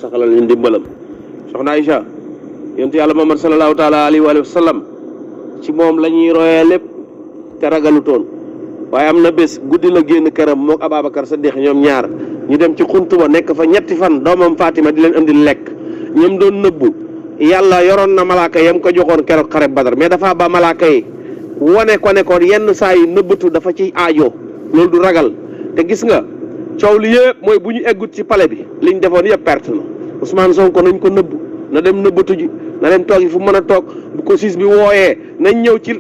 saxalal ñu ndimbalam soxna Aïcha yonent yàlla Muhammad sallallahu taala alayhi wa sallam ci moom la ñuy royee lépp te ragalutoon waaye am na bés guddi la génn këram mook Ababacar Saddiq ñoom ñaar ñu dem ci xuntuma nekk fa ñetti fan doomam Fatima di leen indi lekk ñoom doon nëbbu yàlla yoroon na malaaka yam ko joxoon keroog xare Badar mais dafa ba malaaka yi wane ko nekkoon yenn saa yi nëbbatu dafa ci aajo loolu du ragal te gis nga coow li yëpp mooy bu ñu eggut ci palais bi liñ defoon yëpp perte na Ousmane Sonko nañ ko nëbbu na dem nëbbatu ji na dem toog yi fu mën a toog bu ko siis bi wooyee nañ ñëw ci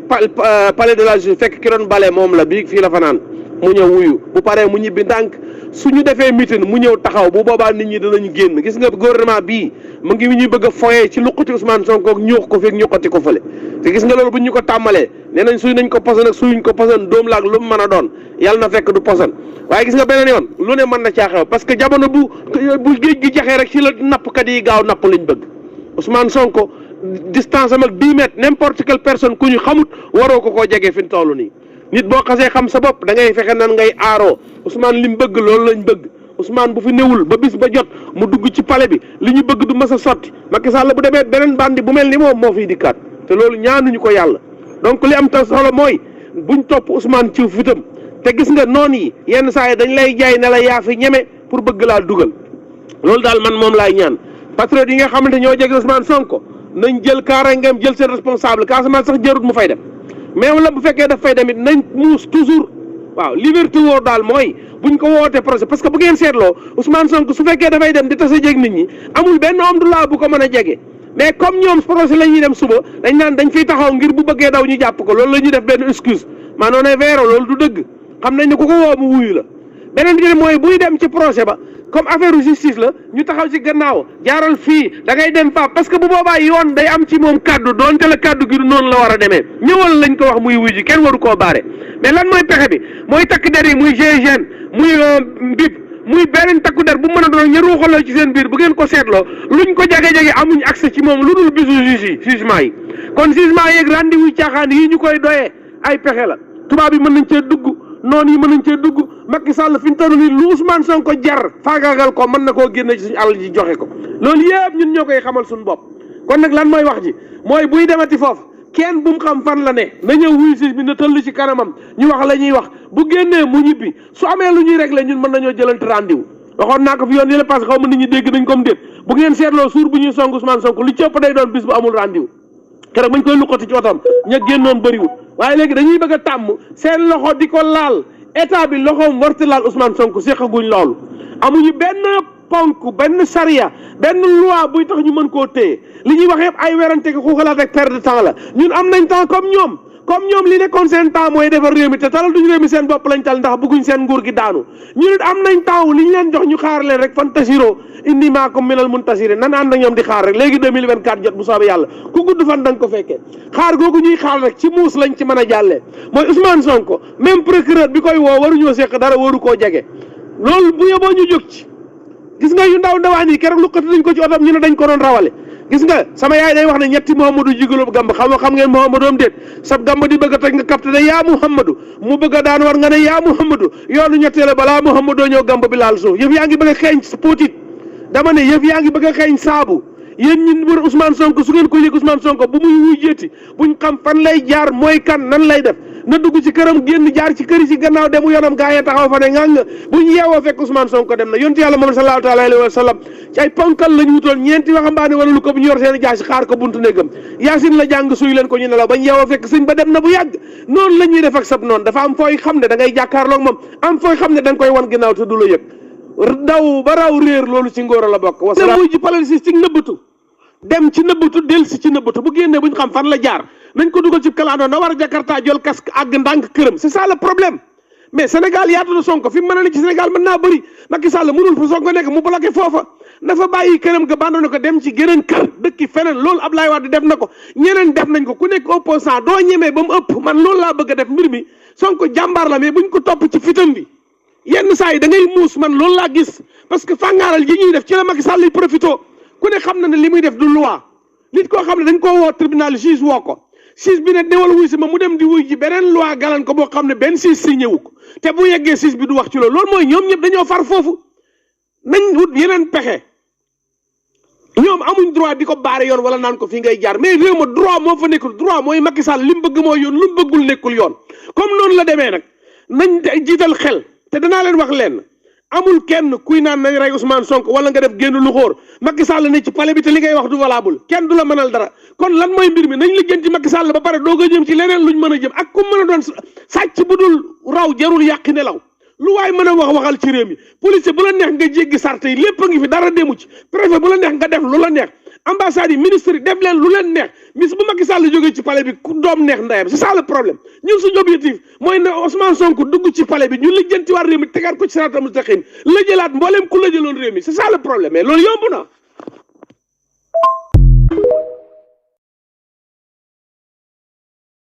palais de la Justice fekk ki doon bale moom la bii fii la fanaan mu ñëw wuyu bu paree mu ñibbi ndànk suñu defee meeting mu ñëw taxaw bu boobaa nit ñi danañu génn gis nga gouvernement bii mu ngi ñuy bëgg a foyee ci luqati Ousmane Sonko ak ñuux ko fekk ñuqati ko fële te gis nga loolu bu ñu ko tàmmalee nee nañ suy nañ ko poson ak suyuñ ko poson dóom la ak lu mu mën a doon yàlla na fekk du poson waaye gis nga beneen yoon lu ne mën na caa xew parce que jamono bu géej gi jaxee rek ci la nappkat yi gaaw napp lañ bëgg Ousmane Sonko distance am ak 10 mètres n'importe quelle personne ku ñu xamut waroo ko koo jege fi mu toll nii nit boo xasee xam sa bopp da ngay fexe nan ngay aaroo Ousmane li mu bëgg loolu lañ bëgg Ousmane bu fi newul ba bis ba jot mu dugg ci palais bi li ñu bëgg du mës a sotti Macky Sall bu demee beneen bandi bu mel ni moom moo fiy dikkaat te loolu ñaanuñu ko yàlla donc li am ta solo mooy buñ topp Ousmane ci fitam te gis nga noon yi yenn saa yi dañ lay jaay ne la yaa fi ñeme pour bëgg laa dugal loolu daal man moom laay ñaan patriote yi nga xamante ñoo jege Ousmane Sonko nañ jël kaaraangeem jël seen responsable Casamance sax jarut mu fay dem mais wala bu fekkee daf fay demit nañ muus toujours waaw liberté wóor daal mooy buñ ko wootee procès parce que bu ngeen seetloo Ousmane Sonko su fekkee dafay dem di tase jeg nit ñi amul benn homme de loi bu ko mën a jege mais comme ñoom procès la ñuy dem suba dañ naan dañ fiy taxaw ngir bu bëggee daw ñu jàpp ko loolu la ñuy def benn excuse maanaam ne veero loolu du dëgg xam nañ ne ku ko woo mu wuyu la beneen bi mooy buy dem ci procès ba comme affaire justice la ñu taxaw ci gannaaw jaaral fii da ngay dem fa parce que bu boobaa yoon day am ci moom kaddu doonte la kaddu gi noonu la war a demee ñëwal lañ ko wax muy wuy ji kenn waru koo baare mais lan mooy pexe bi mooy takk der yi muy GIGN muy BIP muy beneen takku der bu mën a doon ñu ruuxaloo ci seen biir bu ngeen ko seetloo luñ ko jage-jage amuñ accès ci moom lu dul bisu juge yi jugement yi kon jugement yeeg rendez-vous caaxaan yi ñu koy doyee ay pexe la tubaab yi mën nañ cee dugg noonu yi mën nañ cee dugg Macky Sall fi ñu toll nii lu Ousmane Sonko jar faagaagal ko mën na koo génne ci suñu alal ji joxe ko loolu yëpp ñun ñoo koy xamal suñu bopp kon nag lan mooy wax ji mooy buy demati foofu kenn bu mu xam fan la ne na ñëw wuyu si bi na tëll ci kanamam ñu wax la ñuy wax bu génnee mu ñibbi su amee lu ñuy réglé ñun mën nañoo jëlante rendez-vous waxoon naa ko fi yoon yële parce que xaw ma nit ñi dégg nañ comme déet bu ngeen seetloo suur bu ñuy song Ousmane Sonko lu cëpp day doon bis bu amul rendez-vous keroog bañ koy luqati ci otom ña génnoon bëriwul waaye léegi dañuy bëgg a tàmm seen loxo di ko laal état bi loxoom warti laal Ousmane Sonko séqaguñ loolu amuñu benn ponk benn charia benn loi buy tax ñu mën koo téye li ñuy wax yëpp ay werante ko xuuxalaat ak perte de temps la ñun am nañ temps comme ñoom li nekkoon seen temps mooy defar réew mi te talal duñu réew mi seen bopp lañ tal ndax bëgguñ seen nguur gi daanu ñu nit am nañ temps li ñu leen jox ñu xaar leen rek fan tasiro indi maakum minal muntasiri nan ànd ak ñoom di xaar rek léegi 2024 jot bu soobee yàlla ku gudd fan da nga ko fekkee xaar googu ñuy xaar rek ci muus lañ ci mën a jàllee mooy Ousmane Sonko même procureur bi koy woo waruñoo seq dara waru koo jege loolu bu yóbboo ñu jóg ci gis nga yu ndaw ndawaan yi keroog luqati nañ ko ci otom ñu ne dañ ko doon rawale gis nga sama yaay day wax ne ñetti Mouhamadou jigaloobu gàmb xam ngeen Mouhamadou am déet sab gàmb di bëgg a toj nga kapte ne yaa Mouhamadou mu bëgg a daan war nga ne yaa Mouhamadou yoonu ñetteele balaa Mouhamadou ñëw gàmb bi laal suuf yëf yaa ngi bëgg a xeeñ puutit dama ne yëf yaa ngi bëgg a xeeñ saabu yéen ñi wër Ousmane Sonko su ngeen ko yëg Ousmane Sonko bu muy wuy jéeti buñ xam fan lay jaar mooy kan nan lay def na dugg ci këram génn jaar ci këri ci gannaaw demu yoonam gaa yee taxaw fa ne ngang buñ yeewoo fekk Ousmane Sonko dem na yontu yàlla moom sallallahu taala alayhi wa sallam ci ay ponkal lañ wutoon ñeenti waxambaane wala lu ko bu ñu yor seen jaasi xaar ko buntu néegam yaasin la jàng suy leen ko ñu ne la bañ yeewoo fekk sëñ ba dem na bu yàgg noonu la ñuy def ak sab noonu dafa am fooy xam ne da ngay jàkkaarloog moom am fooy xam ne da nga koy wan ginnaaw te du la yëg daw ba raw réer loolu ci ngóor la bokk wasalaam muy ji palais ci nëbbatu dem ci nëbbatu del si ci nëbbatu bu génnee buñ xam fan la jaar nañ ko dugal ci kalandoo na war a Jakarta jël casque àgg ndànk këram c'est ça le problème mais Sénégal yaatu na Sonko fi mu mën a ne ci Sénégal mën naa bëri Macky Sall mënul fa Sonko nekk mu bloqué foofa dafa bàyyi këram ga bandone ko dem ci geneen kër dëkki feneen loolu Abdoulaye Wade def na ko ñeneen def nañ ko ku nekk opposant doo ñemee ba mu ëpp man loolu laa bëgg a def mbir mi Sonko jàmbaar la mais buñ ko topp ci fitam bi yenn saa yi da ngay muus man loolu laa gis parce que fàngaaral yi ñuy def ci la Macky Sall yi profito ku ne xam na ne li muy def du loi nit koo xam ne dañ koo woo tribunal juge woo ko juge bi ne newal wuy si ma mu dem di wuy ji beneen loi galan ko boo xam ne benn juge si ñëwu ko te bu yeggee juge bi du wax ci loolu mooy ñoom ñëpp dañoo far foofu nañ wut yeneen pexe ñoom amuñ droit di ko baare yoon wala naan ko fi ngay jaar mais réew ma droit moo fa nekkul droit mooy Macky Sall li mu bëgg mooy yoon lu mu bëggul nekkul yoon comme noonu la demee nag nañ jiital xel te danaa leen wax leen amul kenn kuy naan nañ rey Ousmane Sonko wala nga def génn lu xóor Macky Sall ne ci palais bi te li ngay wax du valable kenn du la mënal dara kon lan mooy mbir mi nañ lijjanti Macky Sall ba pare doog a jëm ci leneen luñ mën a jëm ak ku mën a doon sàcc bu dul raw jarul yàqi nelaw lu waay mën a waxal ci réew mi police bu la neex nga jéggi sarte yi lépp a ngi fi dara demu ci préfet bu la neex nga def lu la neex ambassade yi ministre yi def leen lu leen neex mis bu Macky Sall jógee ci palais bi ku doom neex ndeyam c'est ça le problème ñun suñu objectif mooy ne Ousmane Sonko dugg ci palais bi ñu lijjanti war réew mi tegaat ko ci siraatal mustaqim la jëlaat mbooleem ku la jëloon réew mi c'est ça le problème mais loolu yomb na